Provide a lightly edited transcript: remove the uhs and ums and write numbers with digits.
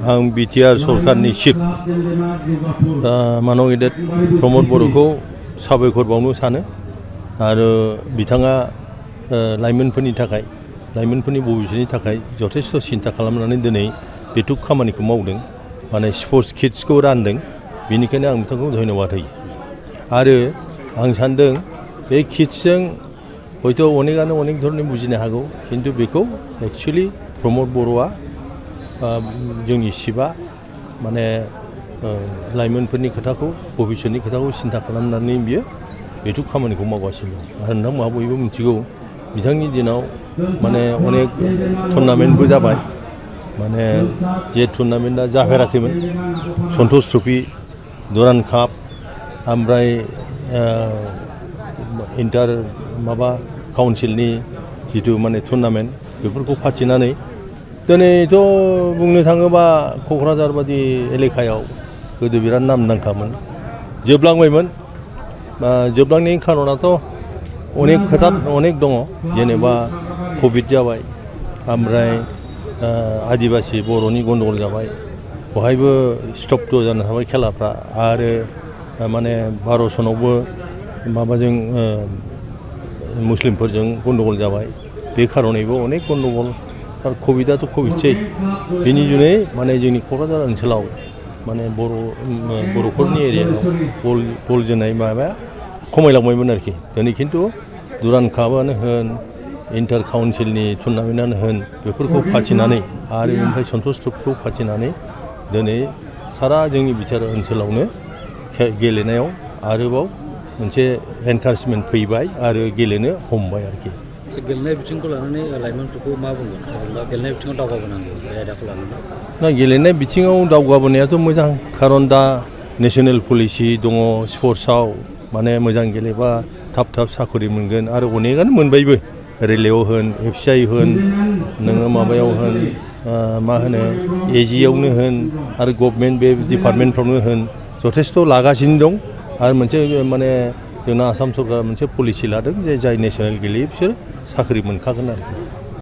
आं बिटिआर सरकारनि चिफ माननीय गेदेर प्रमद बर'खौ साबायखर बावनो सानो आरो बिथाङा लाइमोनफोरनि थाखाय लाइमोनफोरनि भबिष्यतनि थाखाय जथेस्थ' सिन्था खालामनानै दिनै बेथु खामानिखौ मावदों माने स्पर्ट्स किट्सखौ रानदों बेनिखायनो आं बिथांखौ धन्यबाद होयो आरो आं सान्दों बे किट्सजों हयथ' अनेकानो अनेक धरननि बुजिनो हागौ खिन्थु बेखौ एक्चुअलि प्रमद बर'आ जोंनि चिफआ माने लाइमोनफोरनि खोथाखौ भबिष्यतनि खोथाखौ सिन्था खालामनानै बियो बेथु खामानिखौ मावगासिनो दं आरो नोंथांमोनहा बयबो मिथिगौ बिथांनि दिनाव माने अनेक टुर्नामेन्टबो जाबाय माने जे टुर्नामेन्टआ जाफेराखैमोन सन्तोष ट्रफि दुरान्ड काप ओमफ्राय इन्टार माबा काउन्सिलनि जिथु माने टुर्नामेन्ट बेफोरखौ फाथिनानै दिनैथ' बुंनो थाङोबा क'क्राझार बादि एलेकायाव गोदो बिराद नामदांखामोन जोबलांबायमोन जोबलांनायनि खारनाथ' अनेक खोथा अनेक दङ जेनेबा कभिड जाबाय ओमफ्राय आदिबासि बर'नि गन्दगल जाबाय बहायबो स्टप जानो हाबाय खेलाफ्रा आरो माने भारत सनावबो माबाजों मुस्लिमफोरजों गन्दगल जाबाय बे खारनैबो अनेक गन्दगल आरो कभिडआथ' कभिडसै बेनि जुनै माने जोंनि क'क्राझार ओनसोलाव माने बर'फोरनि एरियायाव बल जोनाय माबाया खमायलांबायमोन आरोखि दिनै खिन्थु दुरान्ड कापआनो होन इन्टार काउन्सिलनि टुर्नामेन्टआनो होन बेफोरखौ फाथिनानै आरो बेनिफ्राय सन्तोष ट्रफिखौ फाथिनानै दिनै सारा जोंनि बिटिआर ओनसोलावनो गेलेनायाव आरोबाव मोनसे एनकारेजमेन्ट फैबाय आरो गेलेनो हमबाय आरोखि गेलेनाय बिथिंखौ लानानै लाइमोनफोरखौ मा बुंगोन गेलेनाय बिथिङाव दावगाबोनांगौ बे आयदाखौ लानानै ना गेलेनाय बिथिङाव दावगाबोनायाथ' मोजां खारन दा नेशनेल पलिसि दङ स्पर्ट्सआव माने मोजां गेलेबा थाब थाब साखरि मोनगोन आरो अनेकानो मोनबायबो रेलवेआव होन एफसिआइ होन नोङो माबायाव होन मा होनो एजिआवनो होन आरो गभर्नमेन्ट बे डिपार्टमेन्टफ्रावनो होन जथेस्थ' लागासिनो दं आरो मोनसे माने जोंना आसाम सरकारा मोनसे पलिसि लादों जे जाय नेशनेल गेलेयो बिसोर साख्रि मोनखागोन आरोखि